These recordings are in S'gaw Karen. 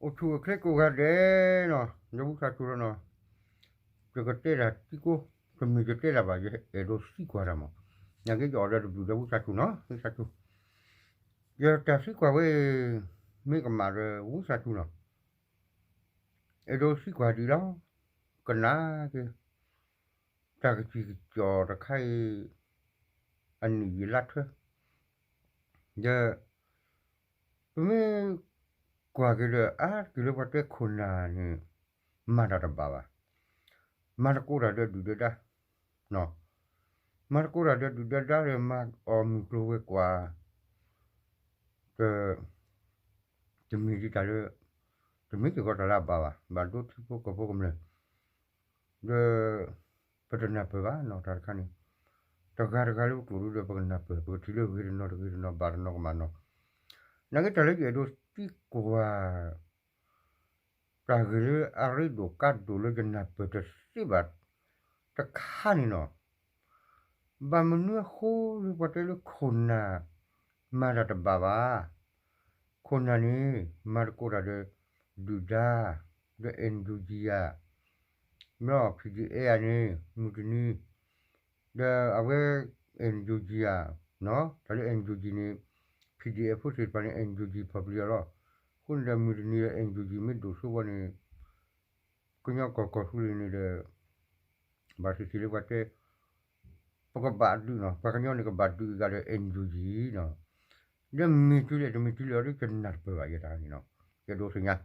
အိၣ်ဆူၣ်အိၣ်ချ့ကိးဂၤဒဲးနီၤ, ဒီပုၢ်ဝဲၢ်ဆူၣ်လီၤနီၤ, ယကတဲတၢ်သံကိး, တမ့ၢ်ယတဲတၢ်ဘၣ်, ယအဲၣ်ဒိးသံကွၢ်တၢ်မး, နာ်က့ ယအိၣ်ဒီးတဘျုး ဒီပုၢ်ဝဲၢ်ဆူၣ်နီၤ, ဝဲၢ်ဆူၣ်, ယတၢ်သံကွၢ်ဝဲအံၤ မ့ၢ်ကမၣ်ဒီးဝဲၢ်ဆူၣ်နီၤ, အဲၣ်ဒိးသံကွၢ်ဒ်လီၤ, ကနၣ်က့ၤ တၢ်ကစံၣ်ကစီၣ်တခါအံၤ အနံၣ်ယံာ်လါထွဲ, ဒီး ပမ့ၢ်ကွၢ်က့ၤဒီး အါတက့ၢ်လၢပှၤတဲခိၣ်နၢ်န့ၣ် မၤတၢ်တဘၣ်ဘၣ်, မၤသကိးတၢ်ဒီးဒုၣ်ဒီးဒါ, မၤသကိးတၢ်ဒီးဒုၣ်ဒီးဒါဒီး မၤအီၣ်မုၢ်ကျိၤဝဲၤကွာ် တမ့ၢ်ဒ်တၢ်လၢ, တမ့ၢ်စ့ၢ်ကီးတၢ်လၢအဘၣ်ဘၣ်, ဘၣ်ဒိထံဖိကီၢ်ဖိကမျၢၢ်, ဒီး ပတနၢ်ပၢၢ်ဘၣ်နီၤ တၢ်တခါန့ၣ်, တဂၤတဂၤလၢပကျိာ်ဒၣ်ဒီး ပကနၢ်ပၢၢ်, ပကထံၣ်လၢဂ့ၤတနီၤတဂ့ၤတနီၤ ဘၣ်တနီၤကမၣ်နီၤ, နာ်က့ တၢ်လၢယအဲၣ်ဒိးသံကွၢ် တၢ်ဂ့ၢ်လၢအရ့ဒိၣ်ကါဒိၣ်လၢယနၢ်ပၢၢ်တသ့ဘၣ်တခါန့ၣ်နီၤ, ဘၣ်မနုၤအဃိလၢပှၤတဲလၢခိၣ်နၢ် မၤတၢ်တဘၣ်ဘၣ်, ခိၣ်နၢ်န့ၣ် မၤသကိးတၢ်ဒီး ဒုၣ်ဒါ, ဒီး NUG ဧါ, မ့ၢ် PDF ဧါန့ၣ် မုၢ်တနံၤ ဒီးအဝဲ NUG ဧါ, တၢ်လၢ NUG န့ၣ် PDF ဖိသ့ၣ်တဖၣ်န့ၣ် NUG ဖီၣ်ပျံၤအီၤလီၤ, အဃိန့ၣ်ဒီး မုၢ်တနံၤဒီး NUG မ့ၢ်ဒိၣ်စိဝဲန့ၣ် ကညီကီၢ်ကီၢ်သူလ့ၤန့ၣ်ဒီး ဘၣ်သ့ၣ်သ့ၣ်လၢပှၤတဲ ပကဘၣ်ဒုးနီၤ, ပှၤကညီန့ၣ်ကဘၣ်ဒုးအဂၤဒီး NUG နီၤ, ဒီးမ့ၢ်တုၤလဲၣ်တမ့ၢ်တုၤလဲၣ်အီၤဒီး ယနၢ်တပၢၢ်ဘၣ် ယတၢ်န့ၣ်နီၤ, ယအဲၣ်ဒိးသ့ၣ်ညါ,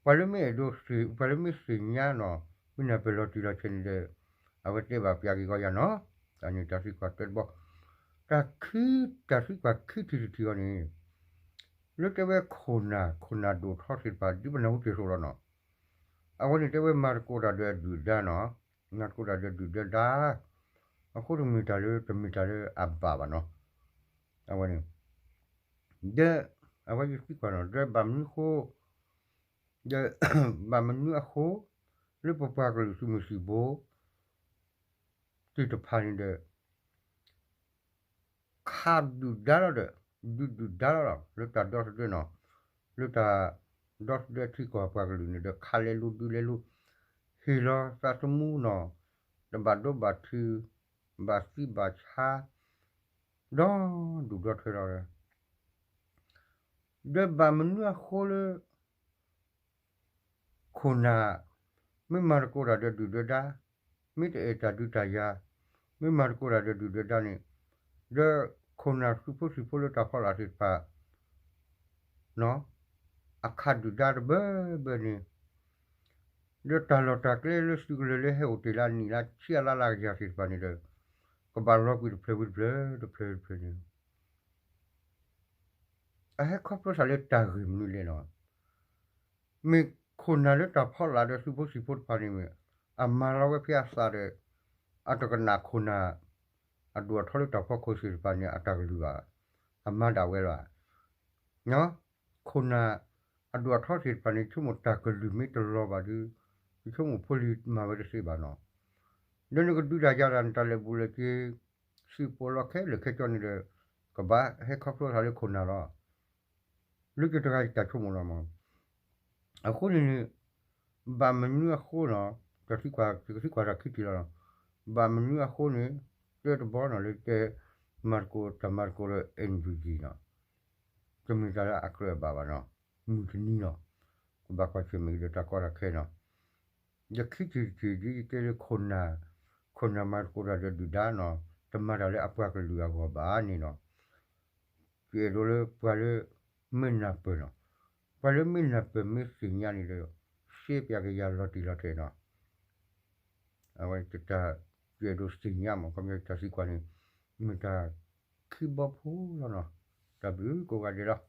ပှၤလၢမ့ၢ်အဲၣ်ဒိးသ့ၣ်, ပှၤလၢမ့ၢ်သ့ၣ်ညါနီၤ, မ့ၢ်နၢ်ပၢၢ်လီၤတံၢ်လီၤဆဲးန့ၣ်ဒီး အဝဲတဲဘၣ်ပျးက့ၤကီးယၤနီၤ, တၢ်န့ၣ်တၢ်သံကွၢ်တၢတဘီ, တၢ်ခံ, တၢ်သံကွၢ်ခံထံၣ်တထံၣ်အီၤန့ၣ် လၢတဲဝဲခိၣ်နၢ်, ခိၣ်နၢ်ဒိၣ်ထီသ့ၣ်တဖၣ် ဒ်ပနၢ်ဟူတ့ၢ်သိးလီၤနီၤ, အဝဲန့ၣ်တဲဝဲမၤသကိးတၢ်ဒီးဒုၣ်ဒါနီၤ, မၤသကိးတၢ်ဒီးဒုၣ်ဒါဒါ, အဃိတမ့ၢ်တၢ်လၢ တမ့ၢ်တၢ်လၢအဘၣ်ဘၣ်နီၤ, အဝဲန့ၣ်, ဒီး အဝဲယသံကွၢ်နီၤ, ဒီးဘၣ်မနုၤအဃိ, ဒီး ဘၣ်မနုၤအဃိ လၢပပှၤကလုာ်သုးမုၢ်သံၣ်ဘိ သ့ၣ်တဖၣ်န့ၣ်ဒီး ခးဒုၣ်ဒါလီၤဒီး ဒုးဒုၣ်ဒါလီၤလီၤ လၢတၢ်ဒီသဒၢနီၤ, လၢတၢ်ဒီသဒၢထံကီၢ်ပှၤကလုာ်န့ၣ်ဒီး ခးလဲၤလိၤဒုးလဲၤလိၤ, ဟ့ၣ်လီၤသးသမူနီၤ, တဘၣ်ဒိဘၣ်ထံး, ဘၣ်သံဘၣ်ဆါ, ဒီဒူၣ်ဒီထၢလီၤဒီး ဒီးဘၣ်မနုၤအဃိလၢ ခိၣ်နၢ် မ့ၢ်မၤသကိးတၢ်ဒီးဒုၣ်ဒီးဒါ, မ့ၢ်တအဲၣ်တၢ်ဒုးတၢ်ယၤ, မ့ၢ်မၤသကိးတၢ်ဒီးဒုၣ်ဒီးဒါန့ၣ်, ဒီးခိၣ်နၢ်သုးဖိသံၣ်ဖိလၢတၢ်ဖီလာ်သ့ၣ်တဖၣ် အခးဒုၣ်ဒါတဘၢဘၢန့ၣ်, ဒီးတၢ်လီၢ်တၢ်ကျဲလၢသုးကလၢၤလၢဟဲအိၣ်တ့ၢ်လၢအနံၣ်လါဆံအလါလါကယၤသ့ၣ်တဖၣ်န့ၣ်ဒီး ကဘၣ်လီၤကွံာ်တဖျၢၣ်ဝံၤတဖျၢၣ် တဖျၢၣ်ဝံၤတဖျၢၣ်န့ၣ် အဟဲခီဖျိသးလၢတၢ်ဂ့ၢ်မနုၤလဲၣ်နီၤ. မ့ၢ်ခိၣ်နၢ်လၢတၢ်ဖီလာ်ဒီးသုးဖိသံၣ်ဖိတဖၣ်န့ၣ်မ့ၢ် အမၤလီၤဝဲဖဲအသးဒီး အတကနၣ်ခိၣ်နၢ် အဒိၣ်အထီလၢတၢ်ဖီခိၣ်သ့ၣ်တဖၣ်န့ၣ် အတၢ်ကလုၢ်ဘၣ်, အမၤဒၣ်ဝဲလီၤ. ခိၣ်နၢ် အဒိၣ်အထီသ့ၣ်တဖၣ်န့ၣ် ဆိကမိၣ်တၢ်ကလုၢ်မ့ၢ်တလီၤဘၣ်ဒီး ယဆိကမိၣ်ဖိလံၤမၤဝဲတသ့ဘၣ်နီၤ. ဒီးနကဒုးတၢ်ယၤတၢ် နတၢ်လဲၤဘူးလဲၤက့ၤ စံၣ်ပီးလီၤခဲလၢာ်ခဲဆ့န့ၣ်ဒီး ကဘၣ်ဟဲခီဖျိသးလၢခိၣ်နၢ်လီၤ. လၢယတဂၤယတၢ်ဆိကမိၣ်လီၤမး. အဃိန့ၣ်န့ၣ် ဘၣ်မနုၤအဃိနီၤ, တၢ်သံကွၢ်ယကသံကွၢ်တၢ်ခံထံၣ်လီၤနီၤ. ဘၣ်မနုၤအဃိန့ၣ် တၢတဘီနီၤ လၢတဲ မၤသကိး တၢ်မၤသကိးဒီး NUG နီၤ, တမ့ၢ်တၢ်လၢအကြၢးအဘၣ်ဘၣ်နီၤ. မုၢ်တနံၤနီၤ ကဘၣ်ကွၢ်ဆၢၣ်မဲာ်က့ၤဒီးတၢ်ကီတၢ်ခဲနီၤ. ယခံထံၣ်တထံၣ်ဒ်ယတဲလၢခိၣ်နၢ်, ခိၣ်နၢ်မၤသကိးတၢ်ဒီးဒုၣ်ဒါနီၤ, တမၤတၢ်လၢအပှၤကလုာ်အဂီၢ်ဘၣ်န့ၣ်နီၤ. ယအဲၣ်ဒိးလၢပှၤလၢ မ့ၢ်နၢ်ပၢၢ်နီၤ, ပှၤလၢမ့ၢ်နၢ်ပၢၢ်မ့ၢ်သ့ၣ်ညါန့ၣ်ဒီး ရှဲပျးက့ၤယၤလီၤတံၢ်လီၤဆဲးနီၤ. အဝဲတၢ် ယအဲၣ်ဒိးသ့ၣ်ညါမး ခီပညီတၢ်သံကွၢ်န့ၣ် မ့ၢ်တၢ်ခံဘီဖိလီၤနီၤ. တၢ်ဘျုးကိးဂၤဒဲးလီၤ.